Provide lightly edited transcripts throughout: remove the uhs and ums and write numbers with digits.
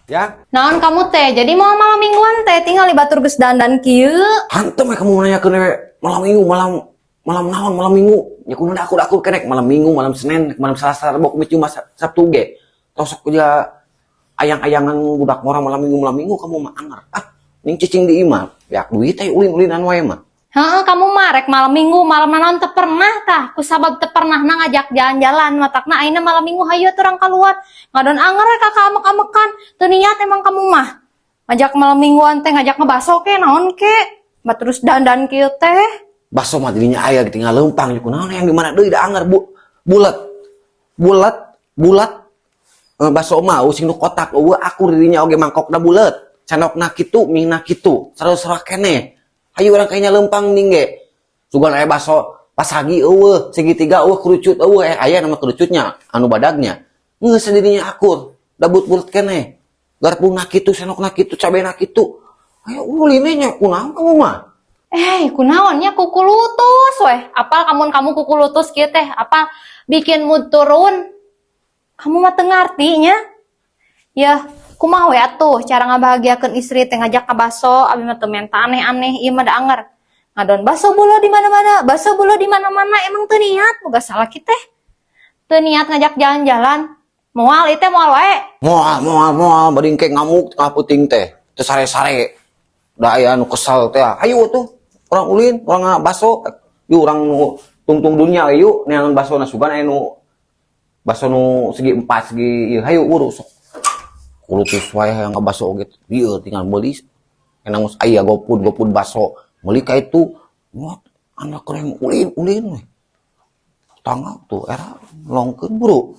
Ya. Naon kamu teh? Jadi mau malam mingguan teh tinggal di batur geus dandan kieu. Hantem we kamu nanyakeun we malam minggu, malam malam naon malam minggu. Ya kudu aku kenek malam minggu, malam Senin, malam Selasa, Rebo, Kamis, Jumat, Sabtu ge. Tosok aja ayang-ayangan budak ngora malam minggu kamu mah anger. Ah, ning cicing di imah. Ya duit teh ulin-ulinan wae mah. Heeh, kamu mah rek malam minggu, malam naon teu pernah tah. Ku sabab teu pernah na ngajak jalan-jalan, matakna ayeuna malam minggu hayu atuh urang keluar. Ngadon anger we kakak amek-amekan. Teu niat emang kamu mah. Ngajak malam mingguan teh ngajak ngebaso ke naon ke. Mah terus dandan kieu teh. Baso mah dirinya aya tinggal lempang jeung kunaon yang di mana deui da anger bu bulat. Bulat, bulat. Eh, baso mah sing nu kotak eueuh akur dirinya oge mangkokna bulet. Candokna kitu, mie-na kitu. Sarua-sarua keneh. Hayu urang kayaknya lempang ning ge. Sugan aya baso pasagi eueuh, segitiga eueuh, kerucut eueuh, eh aya nama kerucutnya anu badagnya. Geus dirinya akur, dabut bulet keneh. Garpuna kitu, sendokna kitu, cabena kitu. Ayo ulin nya kunaon kamu mah? Eh, kunaon nya kukulutus weh. Apal kamu kamu kukulutus kieu teh, apa bikin mood turun. Kamu mah teu ngarti nya. Ya, kumaha we atuh cara ngabahagiakeun istri teh ngajak ka baso, abi mah teu menta aneh-aneh, ieu mah da anger. Ngadon baso beulah di mana-mana, baso beulah di mana-mana, emang teu niat boga salah kieu teh. Teu niat ngajak jalan-jalan. Moal ieu teh moal wae. Moal, moal, moal, bari engke ngamuk tengah peuting teh. Teu sare-sare. Da aya anu kesal teh. Ayo tuh, urang ulin, urang baso. Yuk urang nu tungtung dunia yuk neangan baso na sugan aya nu baso nu segi empat segi ieu hayu buru sok. Kulutus wae hayang ngabaso oge ieu tinggal meuli. Enang geus aya GoFood, GoFood baso. Meuli ka itu, wah, anak keren ulin, ulin we. Tangga tuh era longkeun buru.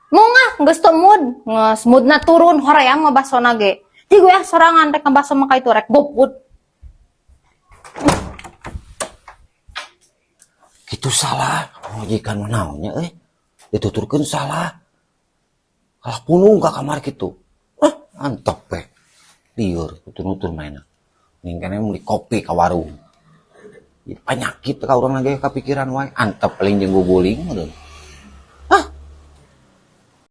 Mungah geus teu mood, geus moodna turun hoream mah basona ge. Ti gue ah sorangan rek ngabaso mah ka itu rek GoFood. Gitu salah, majikan mah naonnya euy. Dituturkeun salah. Kalah punung ka kamar kitu. Ah, antep we. Lieur nutur-nutur mainna. Ning kene meuli kopi ka warung. Jadi penyakit ka urang lagi kapikiran wae. Antep paling jeung guguling meureun.